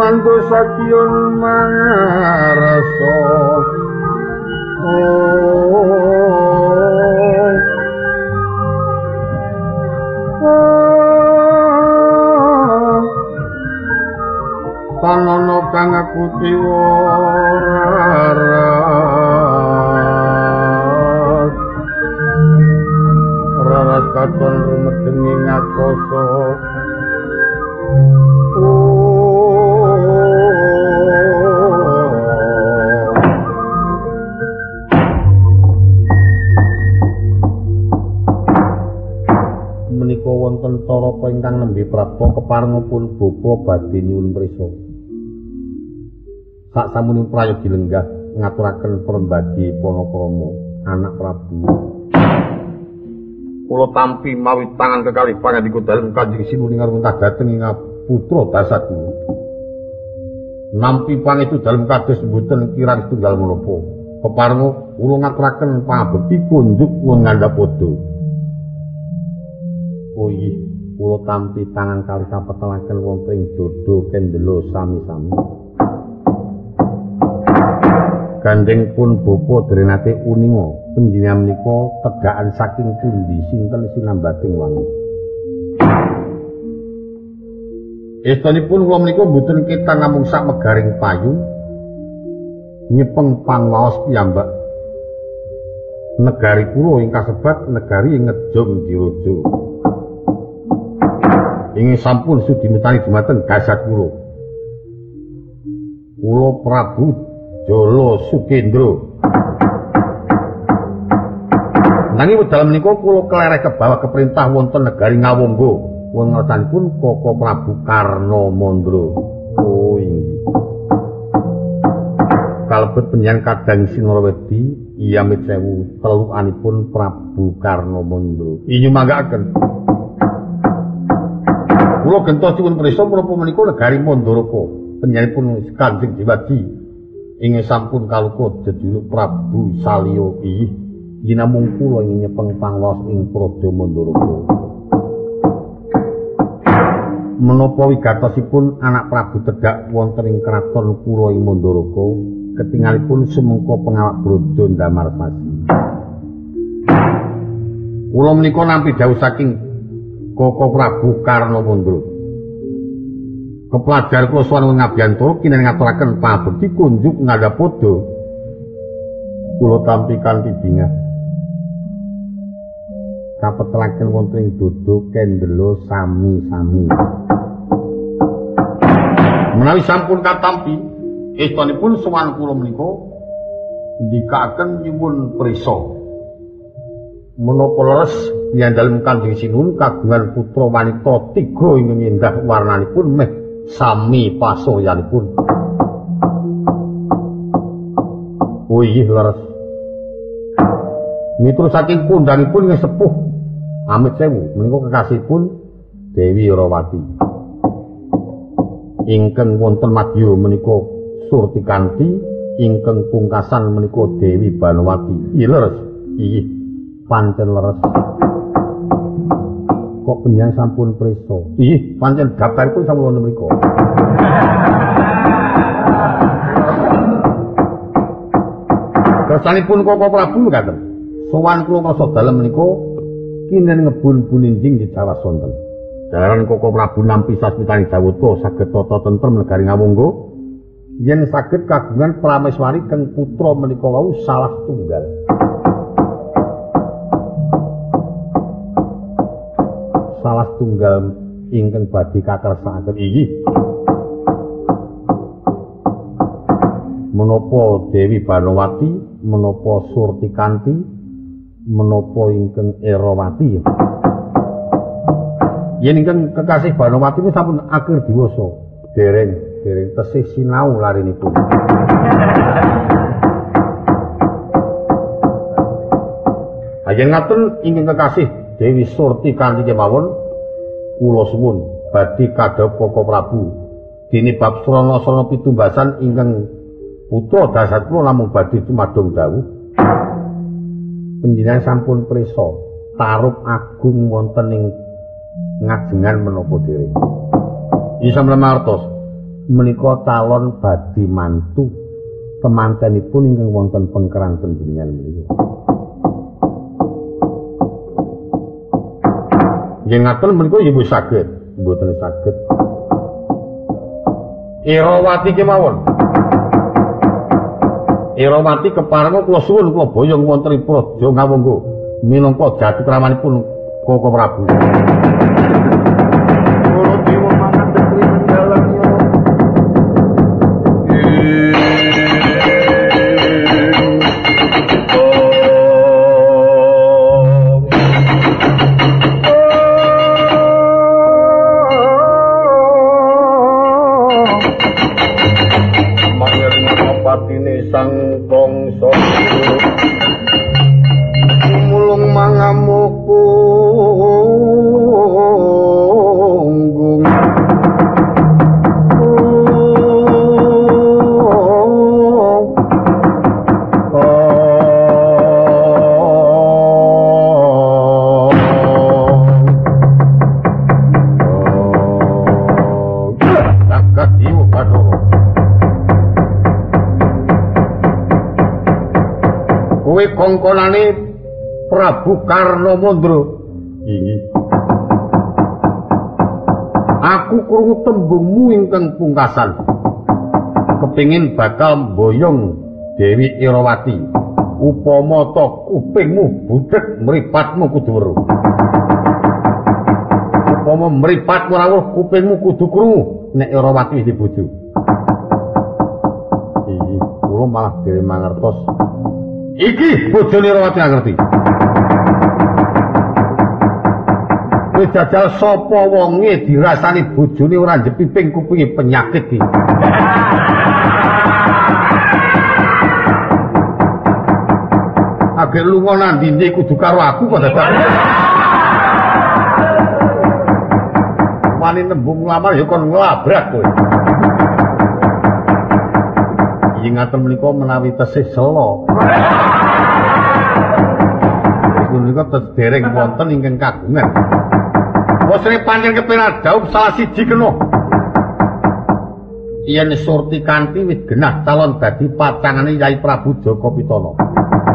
mantu sakyun mangarsa. Tanono kang aku raras raras katon rumedeng ing akasa. Menika wonten tarapa ingkang nembe prapta keparengipun bapa badhe nyuwun prisa. Sak samuning prayogi lenggah ngaturaken perembagi panakrama anak Prabu. Kula tampi mawi tangan kekalih pangandika dalem Kanjeng Sinuhun ingkang dhateng ing putra Dasatuna. Nampi pangestu dalem kados mboten kirang setunggal menapa. Keparenga kula ngaturaken pangabekti kunjuk ngandhap padha. Oh inggih, kula tampi tangan kalih kapetelaken wonten ing dodo kendelo sami-sami. Gandeng pun bapa drenate uninga panjenengan menika tegakan saking pundi sinten sinambating wangi. Estunipun kula menika mboten ketan namung sak megaring payu nyepeng pangwaos piyambak. Negari kula ing kasebat negari Ngejong Dirojo. Ing sampun sudi mitani dumateng gasat kula. Kula Prabu Jolo Sukendra. Nanging wekdal menika kula kelereh kebawa keperintah wonten negari Ngawangga. Wonten ngersanipun Koko Prabu Karna Mandra. Oh inggih. Kalebet panjenengan kadang Sinarawedi iya mit sewu telukanipun Prabu Karna Mandra. Inyu manggaaken. Kula gentos nyuwun prisa menapa menika negari Mandaraka. Panjenenganipun Kanjeng Dewaji ing sampun kaluka jejuluk Prabu Salya. Ih, yen namung kula ing nyepeng pangwaos ing Praja Mandaraka. Menapa wigatosipun anak Prabu tedhak wonten ing kraton kula ing Mandaraka, ketingalipun sumengko pengawak brojo ndamar sasi. Kula menika nampi dawuh saking Koko Prabu Karna Mandra. Kepelajar kula suwan ngabiyantara kinen ngaturaken pabekti kunjuk ngandhap padha. Kula tampi kanthi bingah. Kapetelaken wonten ing dodo kendelo sami-sami. Menawi sampun katampi, estunipun sowan kula menika ndikaaken nyuwun prisa. Menapa leres yen dalem Kanjeng Sinuhun kagungan putra wanita tiga ingkang endah warnanipun meh sami pasoyanipun. Oh inggih leres. Miturut saking kondangipun ingkang sepuh amit sewu menika kekasihipun Dewi Rawati. Ingkang wonten madya menika Surtikanti, ingkang pungkasan menika Dewi Banowati. Inggih leres. Inggih pancen leres. Kok panjenengan sampun prisa? Inggih, pancen daftaripun sampun wonten mriku. Kersanipun Koko Prabu mekaten. Sowan kula ngrasa dalem menika kinen ngebun buninjing di Jawa sonten. Jalaran Koko Prabu nampi sasmitani jawata saged tata tentrem negari Ngawangga yen saged kagungan prameswari keng putra menika wau salah tunggal. Salah tunggal ingkang badhe kakersakaken inggih. Menapa Dewi Banowati, menapa Surtikanti, menapa ingkang Erawati. Yen ingkang kekasih Banowati niku sampun akhir dewasa, dereng tesih sinau larinipun. Yen ngaten ingkang kekasih Dewi Surtikanti kemawon kula suwun badhe kadhawuh Koko Prabu. Dene bab srana-srana pitumbasan ingkang putra dasar kula namung badhe cumadung dawuh. Panjenengan sampun prisa tarup agung wonten ing ngajengan menapa dereng. Isa mlemartos. Menika calon badhe mantu temantenipun ingkang wonten pengkeran panjenengan menika. Nggih ngaten menika ya mboten saged, mboten saged. Irawati kemawon. Irawati keparenga kula suwun kula boyong wonten ing Praja Ngawangga minangka jati kramanipun Koko Prabu. Baladewa mangan mendalam ya. Patine sang Kangsa mulung mangamuk punggung jagat dewa Bathara. Kowe kongkonane Prabu Karna Mandra. Inggih. Aku krungu tembungmu ingkang pungkasan. Kepingin bakal mboyong Dewi Irawati. Upama ta kupingmu budhek mripatmu kudu weruh. Upama mripatmu ora weruh kupingmu kudu krungu nek Irawati wis dibojo. Inggih, kula malah dhewe mangertos. Iki bojone Irawati ngerti. Kowe jajal sapa wonge dirasani bojone ora njepiping kupinge penyakit iki. Agek lunga nang ndi kudu karo aku kok dadak. Wani nembung nglamar ya kon nglabrak kowe. Iki ngaten menika menawi tesih sela. Menika tes dereng wonten ingkang kagungan. Wasene pancen kepenak dhaup salah siji kena. Yen Surti Kanthi wis genah calon dadi pacangane Yai Prabu Jaka Pitana.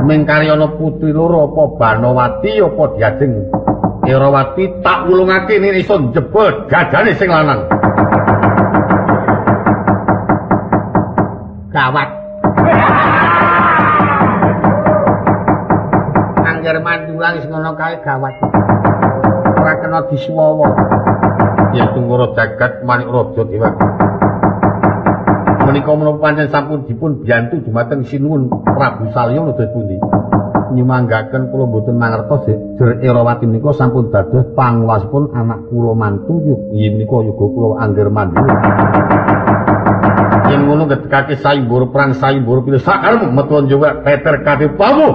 Ming karyana putri loro apa Banowati apa diajeng Irawati tak wulungake nek iso njebol gajane sing lanang. Gawat. Angger mandulang wis ngono kae gawat. Ora kena disuwawa. Ya tunggu jagat manik raja dewa. Menika menapa pancen sampun dipun biyantu dumateng Sinuwun Prabu Salya napa pundi? Nyumanggaken kula mboten mangertos jer Irawati menika sampun dados panguwasipun anak kula mantu inggih menika yoga kula angger mandura. Yen ngono gedhekake sayembara perang sayembara pilih sakarepmu metu njawab peter kadepamu.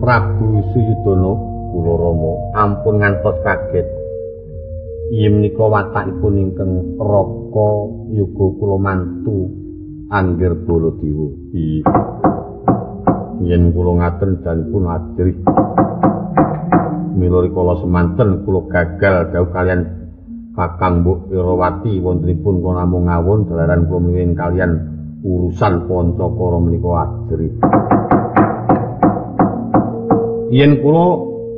Prabu Suyudana kula Rama ampun ngantos kaget. Inggih menika watakipun ingkang raka yoga kula mantu Angger Baladewa. Yen kula ngaten janipun ajrih. Mila rikala semanten kula gagal dawuh kalian Kakang Mbok Irawati wontenipun kula namung ngawon dalaran kula menika kalian urusan Pancakara menika ajrih. Yen kula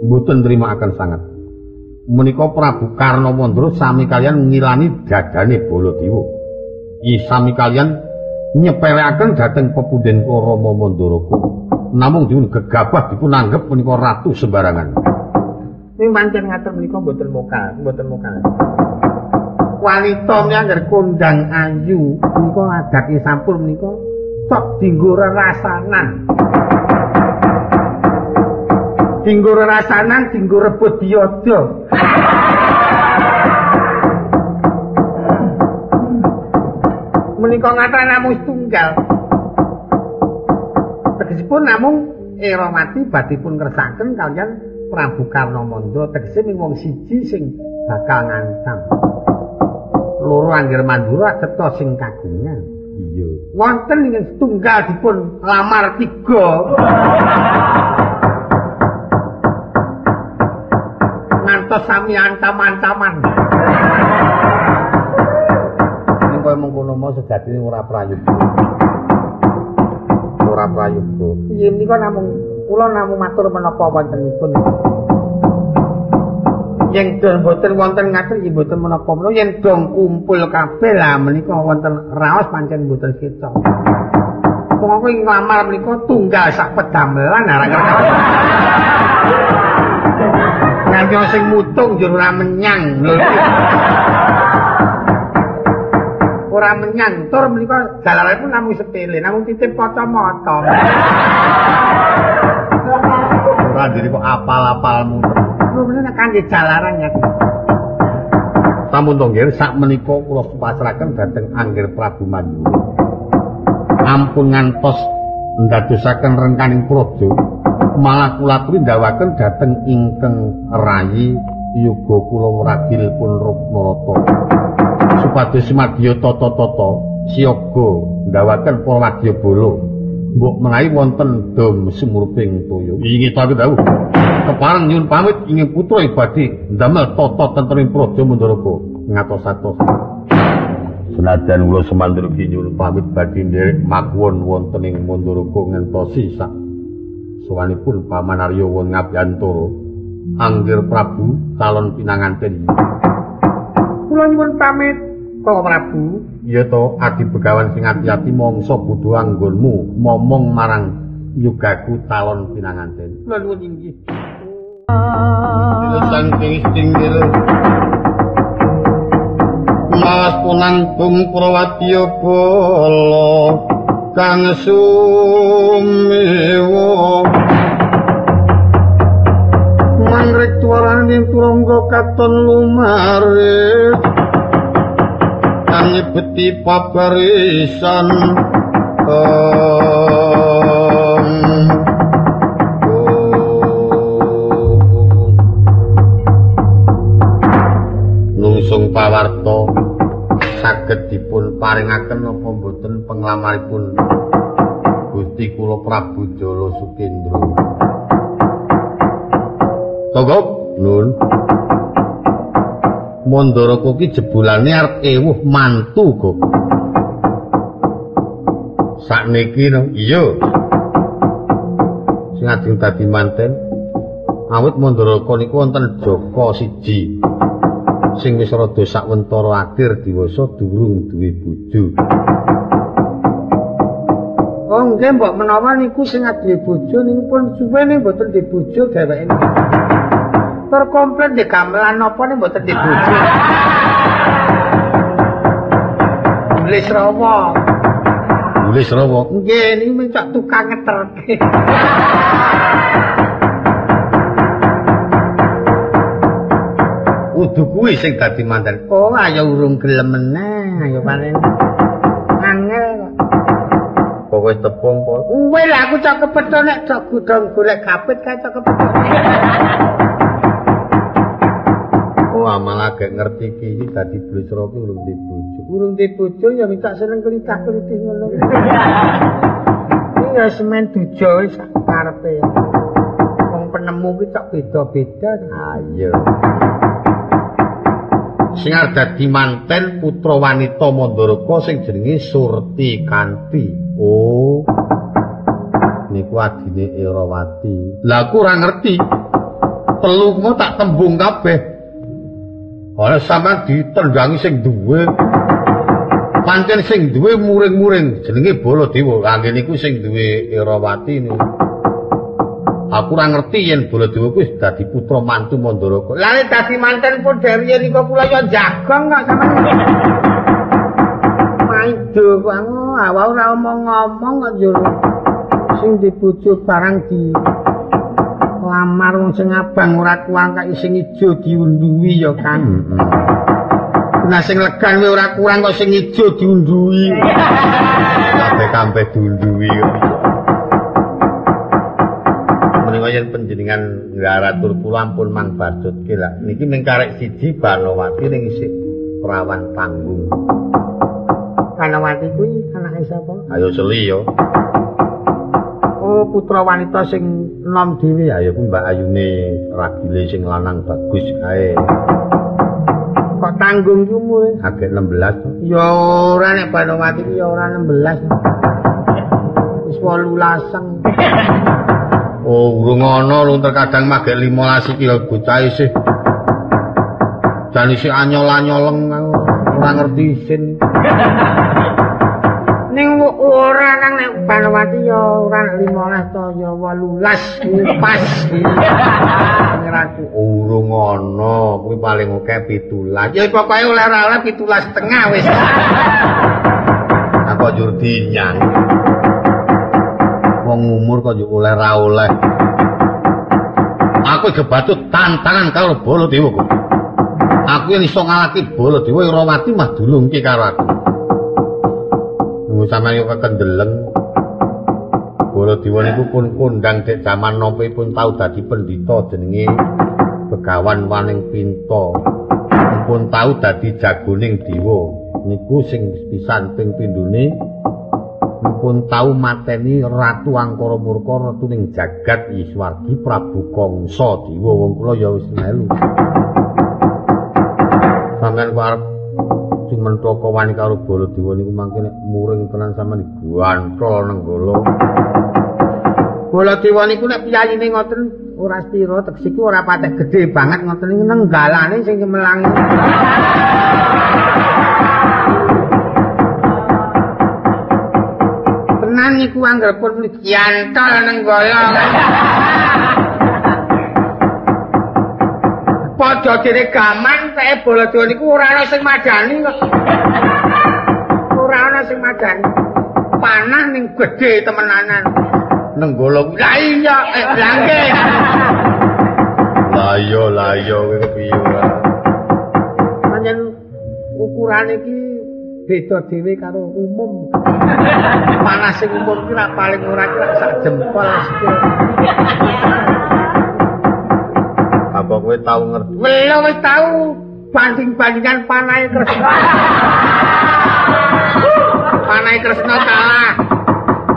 mboten nrimakaken sanget. Menika Prabu Karna Mandra sami kalian ngilani dadane Baladewa. Sami kalian nyepelekaken dhateng pepunden kula Rama Mandaraka. Namung dipun gegabah dipun anggep menika ratu sembarangan. Ning pancen ngaten menika mboten mokal, mboten mokal. Wanita menika angger kondang ayu menika adate sampun menika sok dinggo rerasanan. Dinggo rerasanan, dinggo rebut biyodo. Menika ngaten namung setunggal. Tegesipun namung Erawati badhe pun ngersakaken kalian Prabu Karna Mandra, tegese ming wong siji sing bakal ngancam. Loro angger mandura cetha sing kagungan. Iya. Wonten ingkang setunggal dipun lamar tiga. Ngantos sami ancam-ancaman. Ning kaya mengkono mau sejatine ora prayoga. Ora prayoga. Iya menika namung kula namung matur menapa wontenipun. Yen do mboten wonten ngaten nggih mboten menapa-menapa, yen dong kumpul kabeh lah menika wonten raos pancen mboten keca. Monggo ing nglamar menika tunggal sak pedamelan ora ngerti. Nganti sing mutung njur ora menyang lho. Ora menyang tur menika jalaranipun namung sepele, namung titip kacamata. Ora diri kok apal-apalmu. Lho menika kangge jalaran ya. Sampun to nggih, sak menika kula pasrahaken dhateng Angger Prabu Mandura. Ampun ngantos ndadosaken rengkaning praja, malah kula aturi ndawaken dhateng ingkang rayi yoga kula wragil pun Rukmarata. Supados madya tata-tata siaga ndawaken para wadyabala mbok menawi wonten dom sumruping toya. Inggih ta dawuh. Kepareng nyuwun pamit ingin putra badhe ndamel tata tentreming praja Mandaraka ngatos-atos. Senajan kula semanten ugi nyuwun pamit badhe nderek makuwon wonten ing Mandaraka ngentosi sak sowanipun Paman Arya won Ngabyantara Angger Prabu calon pinanganten. Kula nyuwun pamit Koko Prabu. Iya to, adi begawan sing ati-ati mangsa bodho anggonmu momong marang yogaku calon pinanganten. Kula nyuwun inggih. Saking tinggil Mas punang bung Prawatiya bala kang sumewa mangrek tuwarane turangga katon lumaris kang nyebeti pabarisan. Nungsung pawarta saged dipun paringaken napa mboten penglamaripun Gusti kula Prabu Jala Sukendra. Togok nun. Mandaraka ki jebulane arep ewuh mantu kok. Sakniki no? Iya. Sing ajeng dadi manten awit Mandaraka niku wonten jaka siji sing wis rada sawentara akhir diwasa durung duwe bojo. Oh nggih mbok menawa niku sing duwe bojo niku pun suwene mboten duwe bojo dheweke. Tur komplit di gamelan napa nih mboten duwe bojo. Nulis rawa. Nulis rawa. Nggih niku mencak tukang ngeterke. Kudu kuwi sing dadi manten. Oh, ayo urung gelem meneh, ayo panen. Angel kok. Pokoke tepung po. Kuwi lah aku cok kepethuk nek cok gudang golek kapit kae cok kepethuk. Oh, malah gak ngerti iki dadi blusra ki urung duwe bojo. Urung duwe bojo ya minta seneng klitah-klitih ngono. Iki ya semen dujo wis karepe. Wong Penemu ki cok beda-beda. Ha iya. Sing arep dadi manten putra wanita Mandaraka sing jenenge Surti Kanti. Oh. Niku adine Irawati. Lah aku ora ngerti. Telu kuwi tak tembung kabeh. Ora sampean ditendangi sing duwe. Pancen sing duwe muring-muring jenenge Baladewa. Lah ngene niku sing duwe Irawati niku. Aku ora ngerti yen Baladewa kuwi wis dadi putra mantu Mandaraka. Lah nek dadi manten pun dhewe nika kula ya jagong kok sampean. Maido kok awak ora omong-omong kok yo. Sing dibojo barang di lamar wong sing abang ora kurang kaya sing ijo diunduwi ya Kang. Nah sing legan kowe ora kurang kok sing ijo diunduwi. Kabeh-kabeh diunduwi. Menika yen panjenengan nglaratur kula ampun mang bacutke lah. Niki mung karek siji Banowati ning isih prawan tanggung. Banowati kuwi anake sapa? Ayo seli yo. Oh, putra wanita sing enom dhewe. Ayo ku Mbak Ayune ragile sing lanang bagus kae. Kok tanggung ki umure? Agek 16. Ya ora nek Banowati ki ya ora 16. Wis 18-an. Oh, urung ana lho terkadang magek 15 iki lho bocah isih. Jan isih anyol-anyoleng ora ngerti isin. Ning ora Kang nek Banowati ya ora 15 to ya 18 pas. Ngeraku urung ana kuwi paling akeh 17. Ya pokoke oleh ora oleh 17,5 wis. Aku njur dinyang. Wong umur kok yo oleh ra oleh. Aku gebatut tantangan karo Baladewa kok. Aku yen iso ngalahke Baladewa Irawati mah dulungke karo aku. Nunggu sampeyan yo kekendeleng. Baladewa niku pun kondang dek jaman nompipun tau dadi pendhita jenenge Begawan Waning Pinta. Pun tau dadi jagoning dewa. Niku sing pisan ping pindhone pun tau mateni Ratu Angkara Murka ratu ning jagat Iswargi Prabu Kangsa Dewa. Wong kula ya wis melu. Sampeyan kok arep cumentaka wani karo Baladewa niku mangke nek muring tenan sampeyan digantol nenggala. Baladewa niku nek piyayine ngoten ora sepira tegese iki ora patek gedhe banget ngoten niku nenggalane sing cemelang. Tenan niku angger pun muni diantol nenggala. Padha dene gaman peke Baladewa niku ora ana sing madani kok. Ora ana sing madani. Panah ning gedhe temenanan. Nenggala kuwi. Lah iya, blangke. Lah iya, lah iya kowe piye ora. Pancen ukurane iki beda dhewe karo umum. Panah sing umum ki ra paling ora ki sak jempol sikil. Apa kowe tau ngerti? Welo wis tau banding-bandingan panahe Kresna. Panahe Kresna kalah.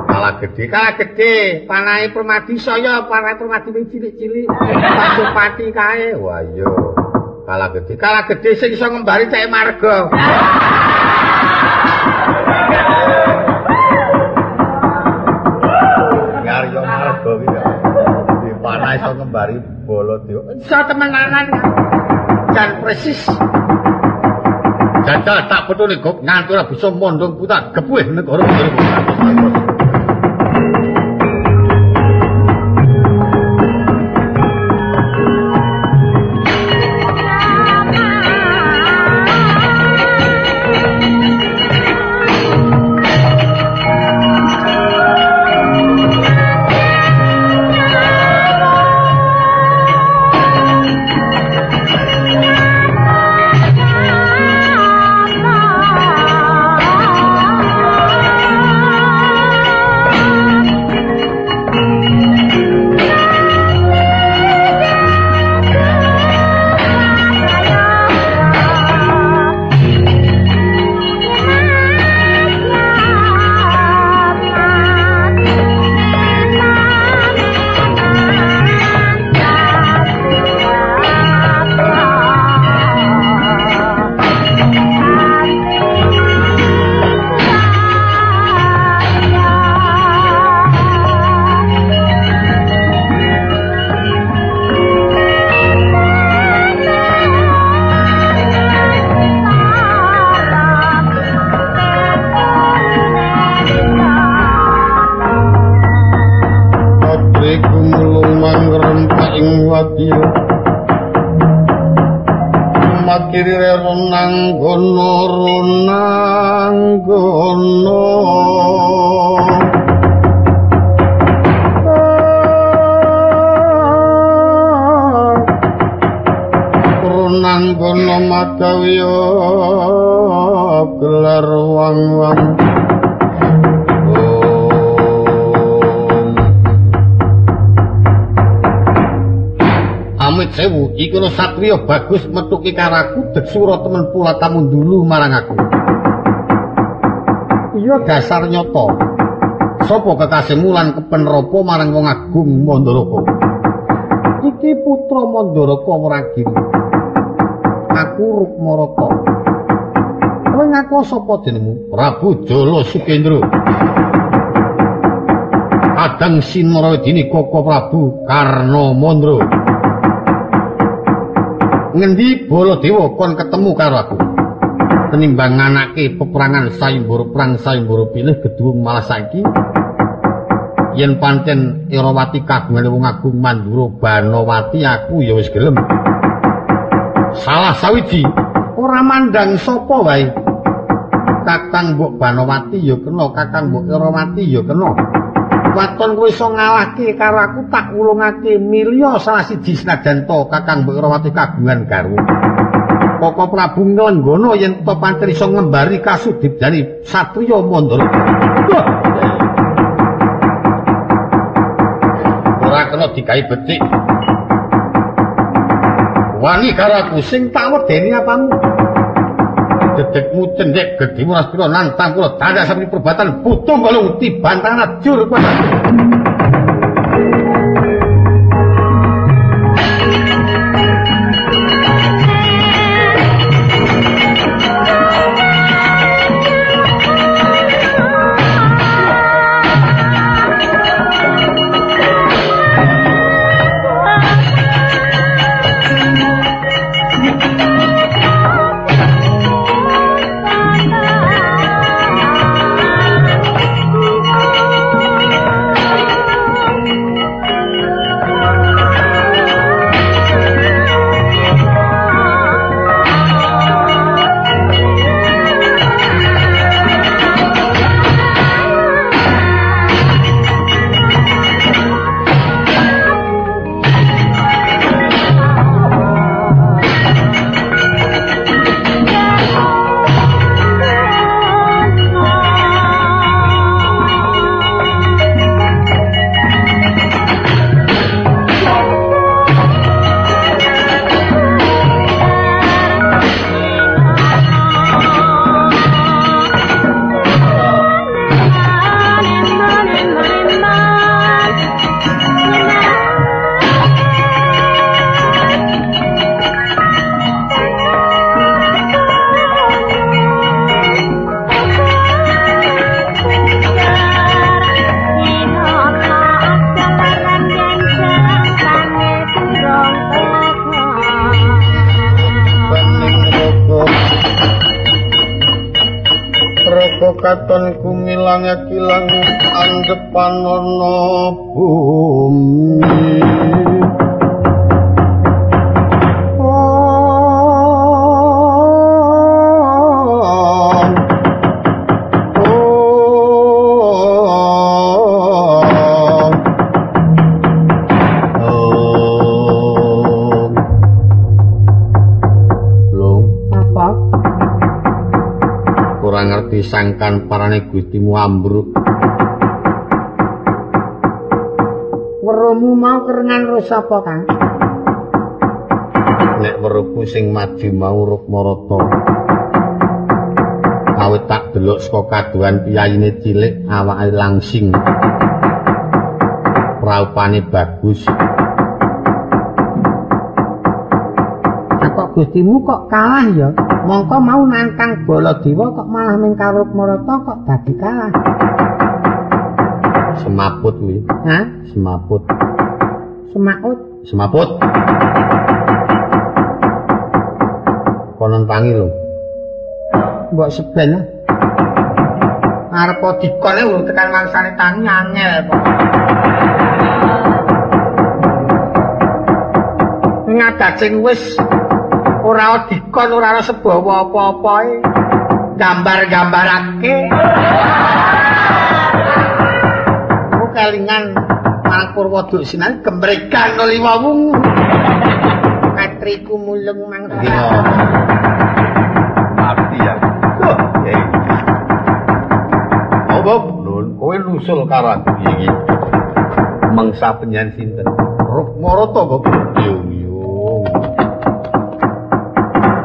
Kalah gedhe, kalah gedhe. Panahe Permadi saya, panahe Permadi sing cilik-cilik. Pasupati kae. Wah iya. Kalah gedhe, kalah gedhe sing iso ngembari cake marga. Ngaryo marga ki ya. Panah iso ngembari Baladewa. Iso temenanan. Jan persis. Jajal tak petune gop nganti ora bisa mondong putar gepuh negara Mandura. Kirire runanggono runanggono runanggono magawiya gelar wang-wang. Amit sewu, iki ana satriya bagus metuki karo aku deksura temen pulatamu ndulu marang aku. Iya dasar nyata. Sapa kekasihmu lan kepenropo marang wong agung Mandaraka? Iki putra Mandaraka Wragiri. Aku Rukmarata. Kowe ngaku sapa jenengmu? Prabu Jala Sukendra. Kadang Sinmarawedini Koko Prabu Karna Mandra. Ngendi Baladewa kon ketemu karo aku? Tenimbang nganake peperangan sayembara perang sayembara pilih gedung malah saiki yen pancen Irawati kagungane wong agung Mandura Banowati aku ya wis gelem. Salah sawiji ora mandang sapa wae. Kakang Mbok Banowati ya kena, Kakang Mbok Irawati ya kena. Waton kowe iso ngalahke karo aku tak ulungake milya salah siji senajan to Kakang Mbok Irawati kagungan garwa. Koko Prabu nglenggana yen to pancen iso ngembari kasudipjane satriya Mandara. Ora kena digawe becik. Wani karo aku sing tak wedeni apamu? Dedekmu cendhek gedhimu raspira nantang kula dadak sapi perbatan putung balung tiban tanah jur kuwi. Katon kumilang kilang andepan ana bumi. Sangkan parane Gustimu ambruk. Weruhmu mau kerengan ro sapa, Kang? Nek weruhku sing maju mau Rukmarata. Awit tak delok saka kaduhan piyayine cilik, awake langsing. Praupane bagus. Kok Gustimu kok kalah ya? Mongko mau nantang Baladewa kok malah ming karo Rukmarata kok dadi kalah. Semaput kuwi. Hah? Semaput. Semaut. Semaput. Kono tangi lho. Mbok seben. Arep dikone urung tekan mangsane tangi angel kok. Ngadat sing wis Ora dikon ora ana sebawa apa-apae. Gambar-gambarake. Aku kelingan marang Purwoduksina gemregan liwa wungu. Katriku mulung mang. Mati ya. Oh, Bob, nun, kowe nusul karo aku iki. Mangsa penyan sinten? Rukmarata, Bob. Yung-yung.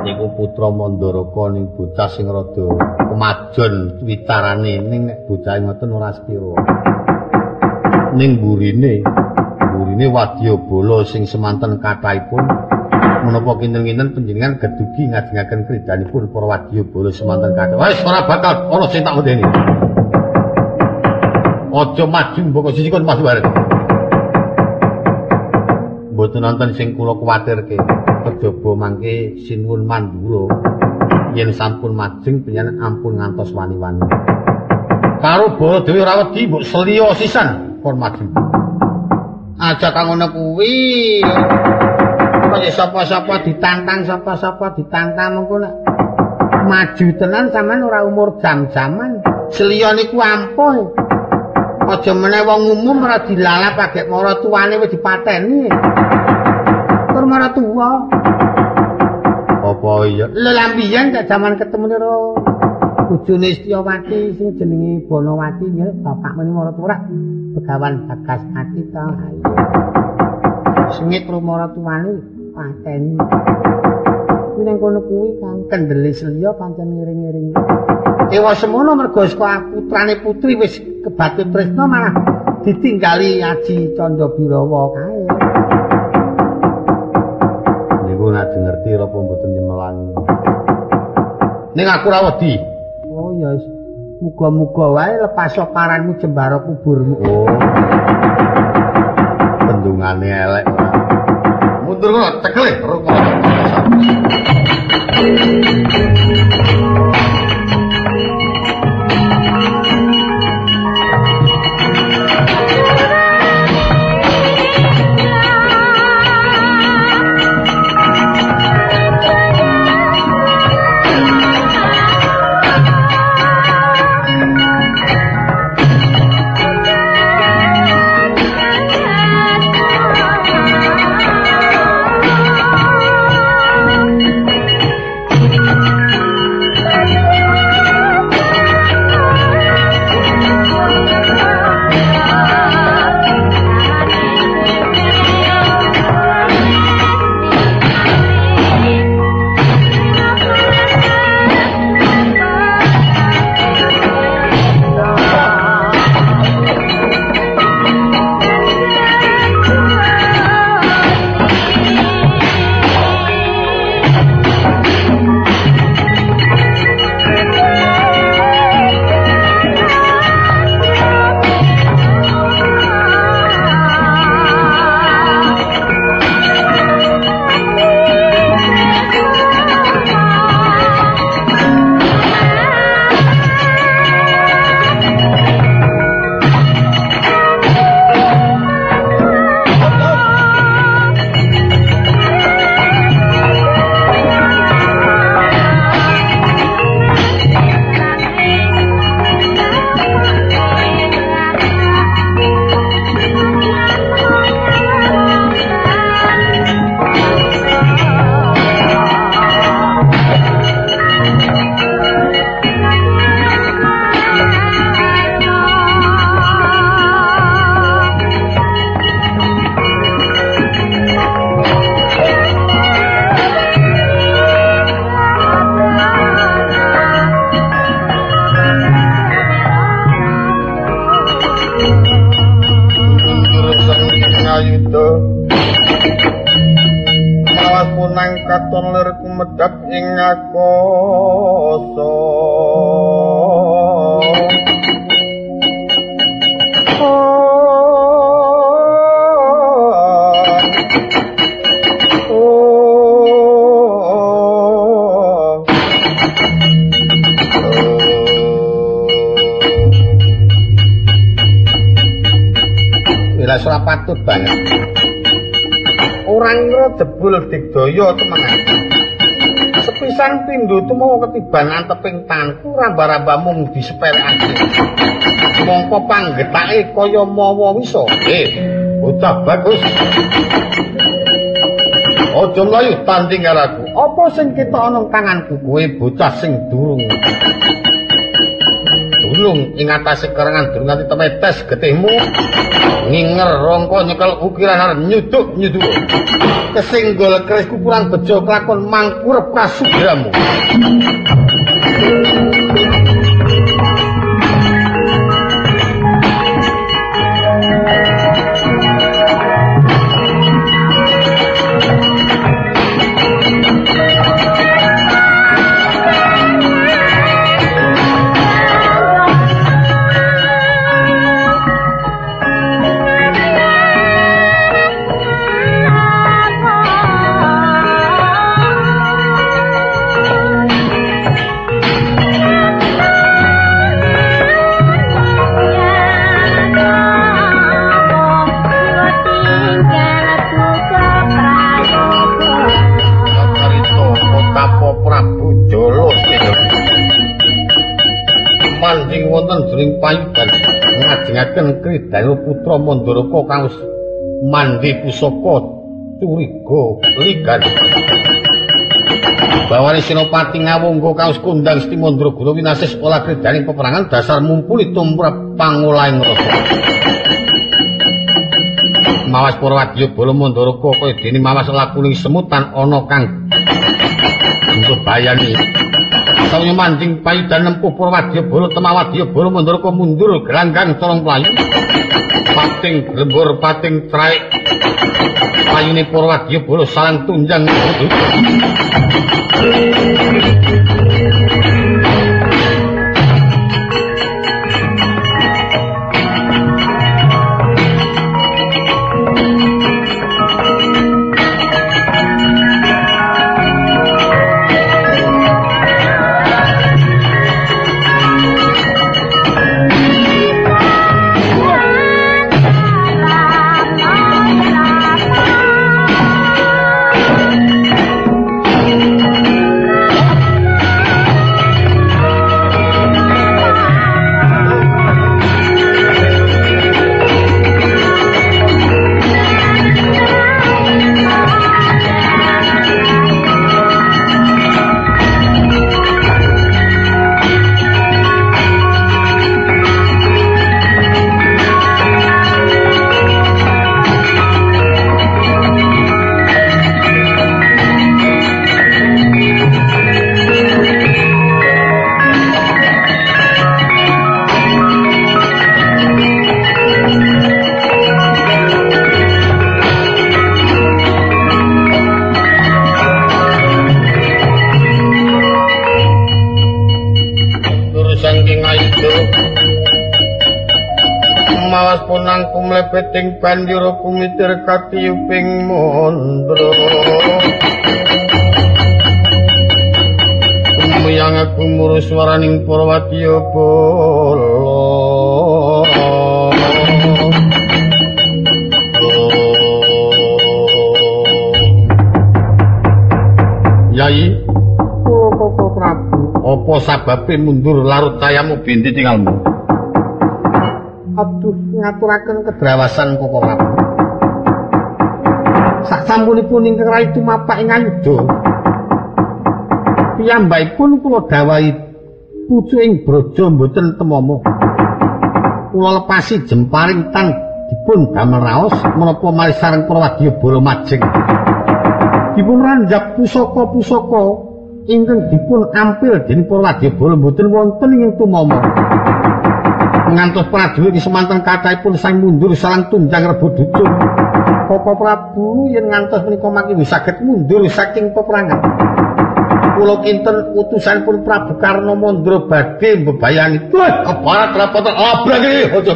Niku putra Mandaraka ning bocah sing rada kemajon wicarane ning nek bocah ngoten ora sepiro. Ning burine, burine wadyabala sing semanten kathahipun menapa kinten-kinten panjenengan gedugi ngajengaken kridanipun para wadyabala semanten kathah. Wis ora bakal ana sing tak wedeni. Aja maju mbok siji kon maju bareng. Mboten nonton sing kula kuwatirke. Kejaba mangke sinuwun Mandura yen sampun majeng panjenengan ampun ngantos wani-wani. Karo Baladewa ora wedi mbok seliya sisan kon maju. Aja kang ngono kuwi. Kaya sapa-sapa ditantang, sapa-sapa ditantang mengko nek maju tenan sampean ora umur jam-jaman. Seliya niku ampuh. Aja meneh wong umum ora dilalap agek mara tuane wis dipateni. Tur mara tuwa. Apa iya? Lha lambiyen nek jaman ketemu karo bojone Setyawati sing jenenge Bonowati ya bapak meni mara tuwa Begawan Bagaspati ta. Ayo. Sengit karo mara tuane pateni. Kuwi nang kono kuwi kang kendele seliya pancen ngiring-ngiring. Ewa semono mergo saka putrane putri wis kebatut tresna malah ditinggali Aji Candra Birawa kae. Niku nek ngerti apa mboten nyemelang. Ning aku ora wedi. Oh ya wis. Muga-muga wae lepas paranmu jembara kuburmu. Oh. Bendungane elek ora. Mundur kono cekle Rukmana. Katon lir kumedhap ing akasa. Wis ora patut banget. Ora ngira jebul digdaya temenan. Sepisan pindho tumawa ketiban anteping tanganku ramba-ramba mung disepelekake. Mongko panggetake kaya mawa wisa. Bocah bagus. Aja mlayu tanding karo aku. Apa sing ketok ana tanganku kowe bocah sing durung. Durung ing atase kerengan durung nganti temetes getihmu. Nginger rongko nyekel ukiran arep nyuduk-nyuduk. Kesinggol keris kupuran bejo kelakon mangkurep kasugramu. Jroning payudan ngajengaken Kridana putra Mandaraka kang wis mandi pusaka curiga ligan. Bawane Senopati Ngawangga kang wis kondang Seti Mandraguna winasis olah kridaning peperangan dasar mumpuni tumrap pangolahing rasa. Mawas para wadya bala Mandaraka kaya dene mawas lakuning semutan ana kang mbebayani. Sawya manjing payudan nempuh para wadya bala temawadya bala Mandaraka mundur gelanggang colong playu. Pating glembur pating traik. Payune para wadya bala salang tunjang. Mlebeting banjur kumitir katiyuping mandra. Kumuyang aku muru swaraning para wadya bala. Yai, Koko Prabu, apa sababe mundur larut cayamu binti tinggalmu? Aduh, ngaturaken kedrawasan Koko Prabu. Sasampunipun ingkang rai tumapak ing ayuda. Piyambakipun kula dawuhi pucu ing braja mboten temama. Kula lepasi jemparing tan dipun damel raos menapa malih sareng para wadya bala majeng. Dipun ranjap pusaka-pusaka ingkang dipun ampil dening para wadya bala mboten wonten ing tumama. Ngantos prajurit semanten kathahipun sang mundur salang tunjang rebut ducung. Koko Prabu yen ngantos menika mangke saged mundur saking peperangan. Kula kinten utusanipun Prabu Karna Mandra badhe mbebayani. Wah, keparat rapotan abrang iki aja.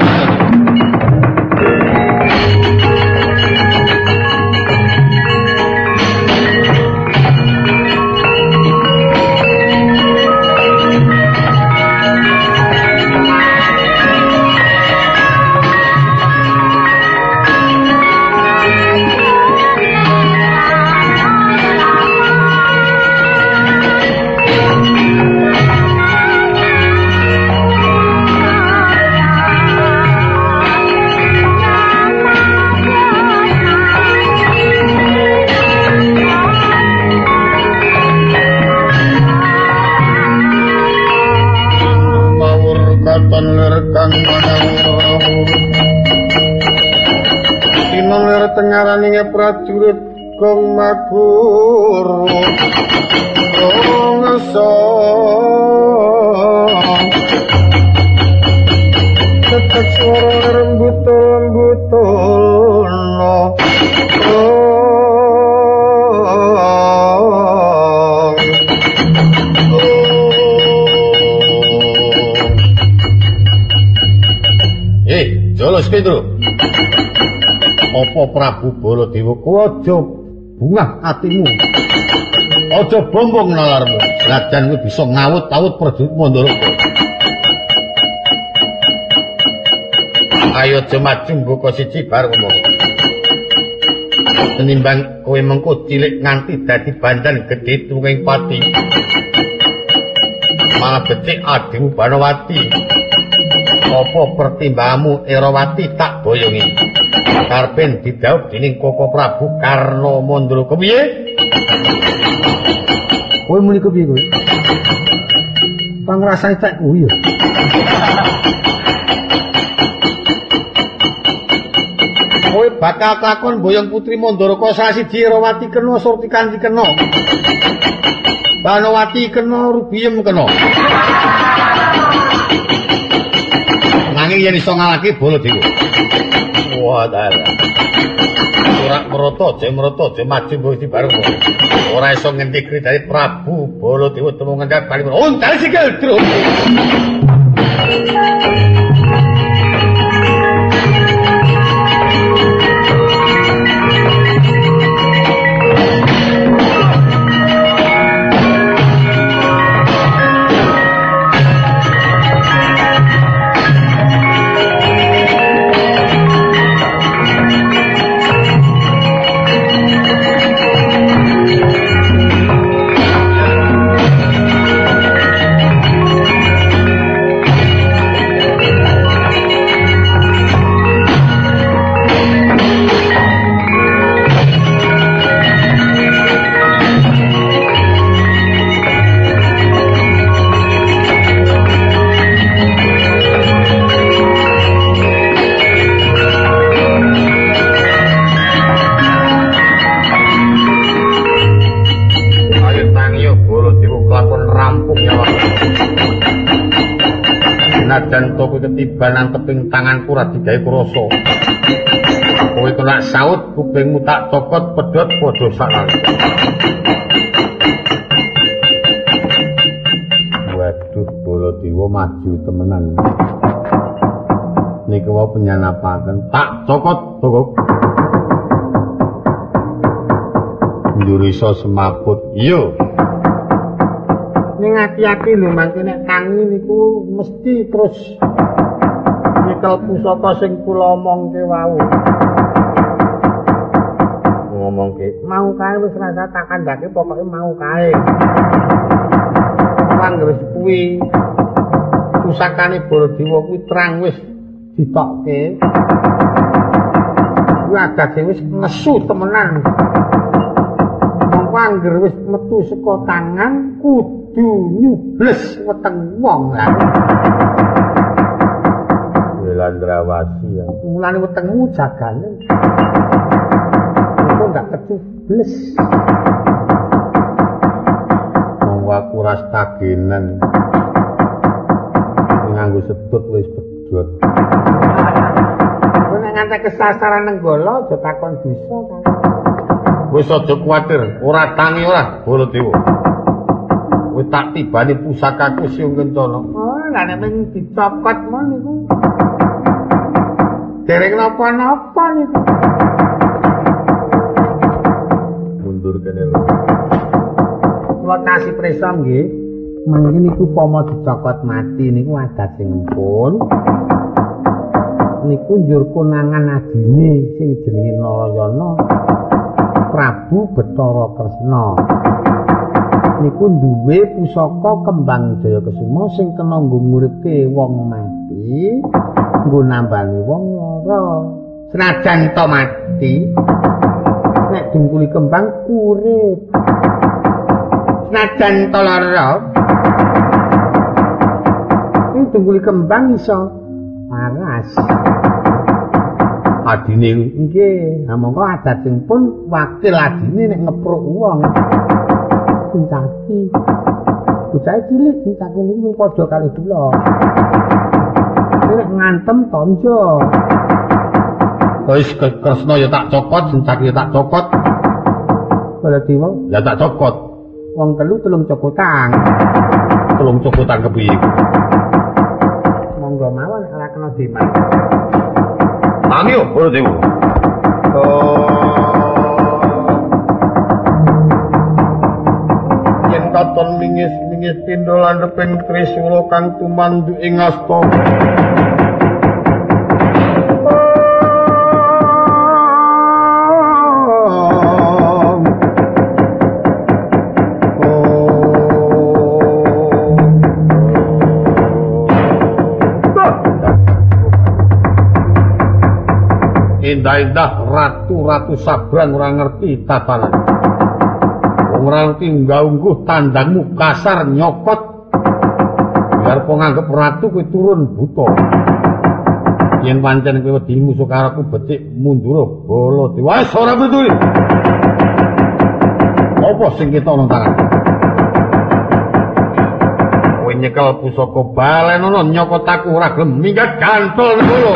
Tengaraning prajurit gong maguru ngeso tetek swara rembutul-rembutul no. Jolos Kendro. Apa Prabu Baladewa kowe aja bungah atimu. Aja bombong nalarmu. Senajan kowe bisa ngawut-awut prajurit Mandaraka. Ayo aja maju mbaka siji bar ngomong. Tenimbang kowe mengko cilik nganti dadi bandan gedhe tuwing pati. Malah becik adimu Banowati. Apa pertimbanganmu Erawati tak boyongi. Karpen didhawuh dening Koko Prabu Karna Mandra. Kepiye? Kowe muni kepiye kowe? Pangrasane tak kuwi ya. Kowe bakal kelakon boyong putri Mandaraka salah siji Erawati kena, Surtikanti kena. Banowati kena, Rubiyem kena. Nanging yen iso ngalahke Baladewa. Wah, dalah. Ora merata, aja merata, aja maju mbok iki bareng. Ora iso ngentikri dari Prabu Baladewa temu ngendhat bali. Untal sikil druk. Senajan to kowe ketiban anteping tanganku ora digawe krasa. Kowe kena saut kupingmu tak cokot pedhot padha saknalika. Waduh, Baladewa maju temenan. Niku wau penyanapaken tak cokot tokok. Njur iso semaput. Iya. Ning ati-ati lho mangke nek tangi niku mesti terus nyekel pusaka sing kula omongke wau. Ngomongke mau kae wis rasa tak kandhake pokoke mau kae. Wong wis kuwi pusakane Baladewa kuwi terang wis ditokke. Kuwi agak wis nesu temenan. Mongko angger wis metu saka tangan kudu nyubles weteng wong lah. Wilandrawasi ya. Mulane wetengmu jagane. Engko gak kecubles. Monggo aku ras tagenan. Nganggo sedut wis pedhot. Kowe nek ngantek kesasaran Nenggala aja takon dosa kan. Wis aja kuwatir, ora tangi ora Baladewa. Kowe tak tibani pusakaku Siung Kencana. Oh, lah nek mung dicokot mon niku. Dereng napa-napa niku. Mundur kene lho. Kula kasih prisa nggih. Mangke niku upama dicokot mati niku adat sing empun. Niku njur konangan adine sing jenenge Narayana Prabu Bathara Kresna. Niku duwe pusaka Kembang Jaya Kesuma sing kena nggo nguripke wong mati, nggo nambani wong lara. Senajan to mati, nek dungkuli kembang urip. Senajan to lara, nek dungkuli kembang iso waras. Adine nggih. Ha mongko adat sing pun wakil adine nek ngepruk wong. Sencaki. Bocah cilik sencaki niku padha kalih kula. Nek ngantem tonjo. Wis Kresna ya tak cokot, Sencaki ya tak cokot. Baladewa ya tak cokot. Wong telu telung cokotan. Telung cokotan kepiye? Monggo mawon ora kena diman. Tangi yo Baladewa. Yen katon mingis-mingis pindha landheping trisula kang tumandu ing asta. Indah-indah ratu-ratu sabrang ora ngerti tatanan. Wong ora ngerti unggah-ungguh tandangmu kasar nyokot. Biar po nganggep ratu kowe turun buta. Yen pancen kowe wedi musuh karo aku becik mundur bala dewa. Wis ora peduli. Apa sing ketok nang tangan? Kowe nyekel pusaka balenono nyokot aku ora gelem minggat gantol ngono.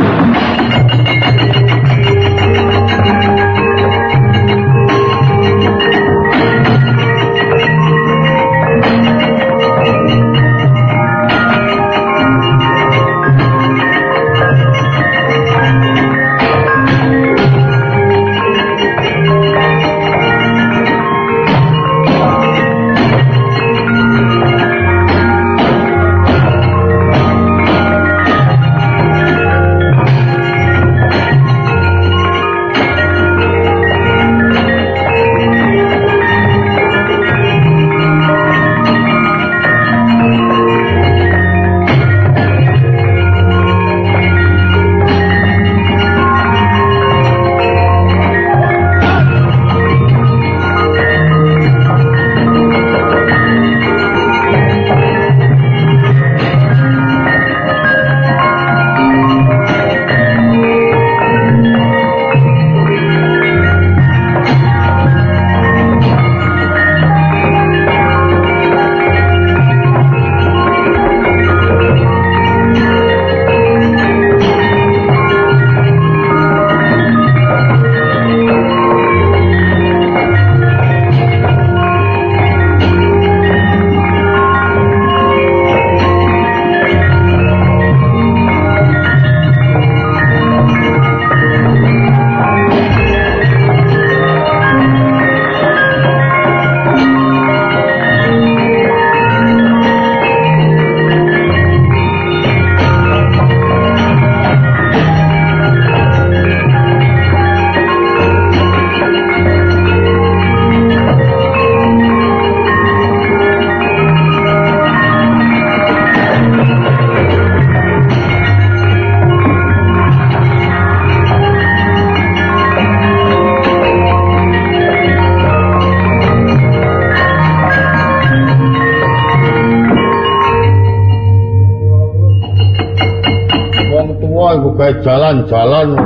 Jalan-jalan.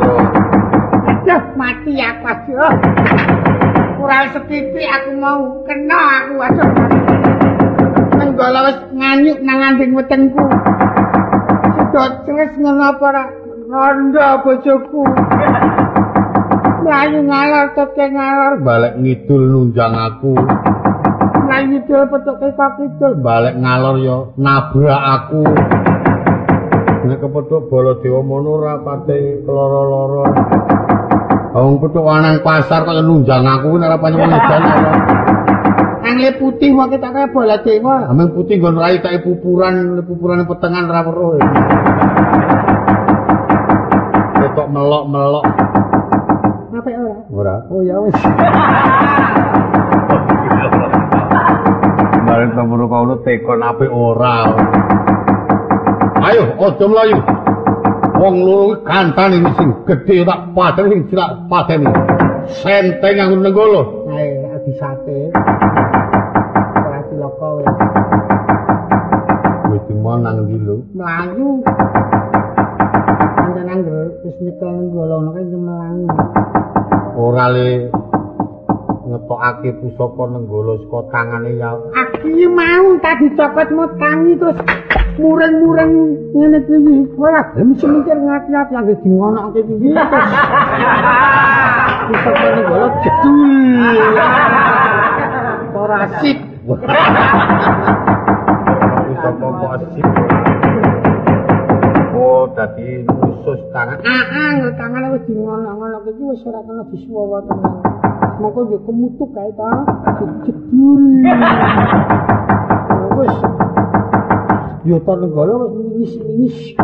Aduh, mati aku aduh. Ora setitik aku mau kena aku aduh. Nenggala wis nganyuk nang anding wetengku. Sedot cres ngono apa ora rondo bojoku. Mlayu ngalor teke ngalor balik ngidul nunjang aku. Mlayu ngidul pethuke kok kidul balik ngalor ya nabrak aku. Nek kepethuk Baladewa mono ora pati keloro-loro. Wong pethuk nang pasar kaya nunjang aku nek ora pancen edan ora. Angle putih wae ketok kaya Baladewa. Ameng putih nggon rai kae pupuran, pupurane petengan ora weruh. Ketok melok-melok. Apik ora? Ora. Oh ya wis. Bareng temburu kono tekon apik ora. Ayo, aja mlayu. Wong loro kuwi kantane sing gedhe tak pateni sing cilik pateni. Senteng nganggo nenggala. Ae, ora disate. Ora cilaka wis. Wis dimon nang ndi lho? Mlayu. Pancen angger wis nyekel Nenggala ngono kae nyemelangi. Ora le ngetokake pusaka Nenggala saka tangane ya. Aki mau tadi copot mau tangi terus mureng-mureng ngene iki. Ora gelem semikir ngati-ati anggere dingonokke iki. Pusaka Nenggala jedul. Ora asik. Pusaka kok asik. Oh, dadi khusus tangan. Heeh, tangane wis dingono-ngono iki wis ora kena disuwawa tenan. Mongko yo kemutuk kae ta, jedul. Wis Yata Nenggala wis mingis-mingis.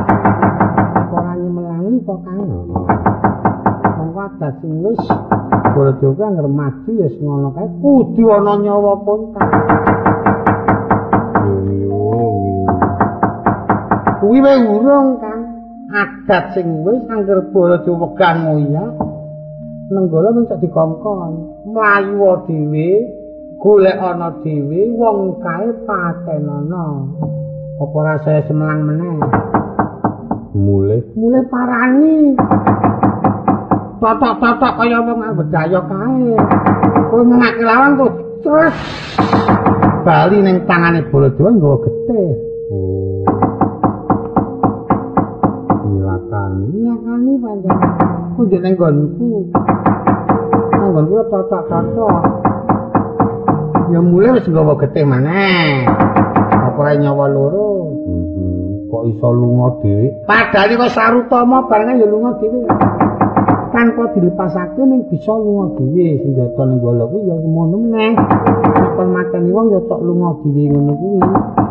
Ora nyemelangi apa Kang? Mongko adat sing wis Baladewa anggere maju ya ngono kae kudu ana nyawa kontak. Kuwi wae urung Kang. Adat sing wis anggere Baladewa wegah ngoyak Nenggala mung cok dikongkon. Mlayu dhewe, golek ana dhewe, wong kae patenana. Apa ora saya semelang meneh? Mulih, mulih parani. Totok-totok kaya wong bedaya kae. Kowe ngake lawang kok terus bali ning tangane Baladewa nggawa getih. Oh. Nyilakani, nyilakani pancen. Ku njek ning nggonku. Nang nggonku totok-totok. Ya mulih wis nggawa getih maneh. Apa ora nyawa loro? Kok iso lunga dhewe? Padahal kok Sarutama bareng ya lunga dhewe. Tanpa dilepasake ning bisa lunga dhewe. Senjata Nenggala kuwi ya ngono meneh. Nek kon mateni wong ya tok lunga dhewe ngono kuwi.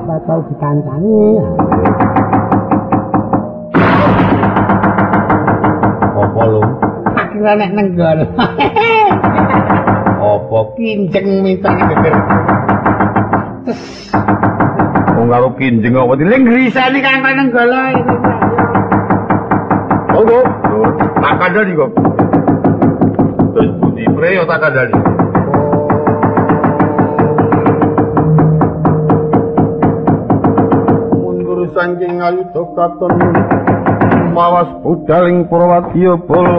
Ora tau dikancani. Apa lho? Tak kira nek Nenggala. Apa kinjeng mintane geger. Tes. Wong karo kinjeng apa diling grisani kang Nenggala iki. Monggo. Tak kandhani kok. Terus budi preyo tak kandhani. Mundur saking ayuda katon mawas budaling Purwadya bala.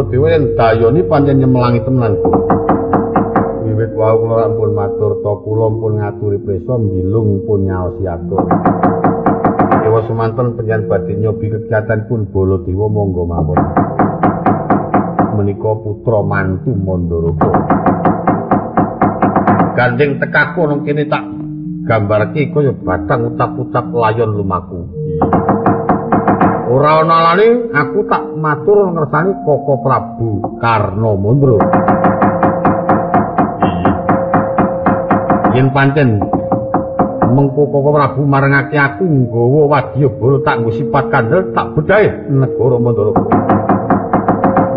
Dewa yen dayoni pancen nyemelangi tenan. Wiwit wau kula ampun matur ta kula pun ngaturi prisa mbilung pun nyaosi atur. Dewa semanten panjenengan badhe nyobi kegiatan pun Baladewa monggo mawon. Menika putra mantu Mandaraka. Gandeng tekaku nang kene tak gambarke kaya batang utap-utap layon lumaku. Ora ana alane aku tak matur ngersani Koko Prabu Karna Mandra. Yen pancen mengko Koko Prabu marengake aku nggawa wadyabala tak nggo sifat kandel tak bedhahe negara Mandaraka.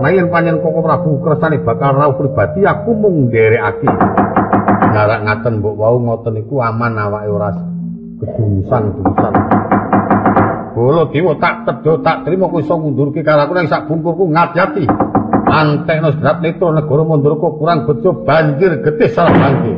Nah yen pancen Koko Prabu kersane bakal rawuh pribadi aku mung nderekake. Ngarak ngaten mbok wau ngoten niku aman awake ora kedungsang-dungsang. Baladewa tak tedha tak trima kowe iso ngundurke karo aku ning sak bungkurku ngati-ati. Antekno segenap netra negara Mandaraka kurang bejo banjir getih salah bangke.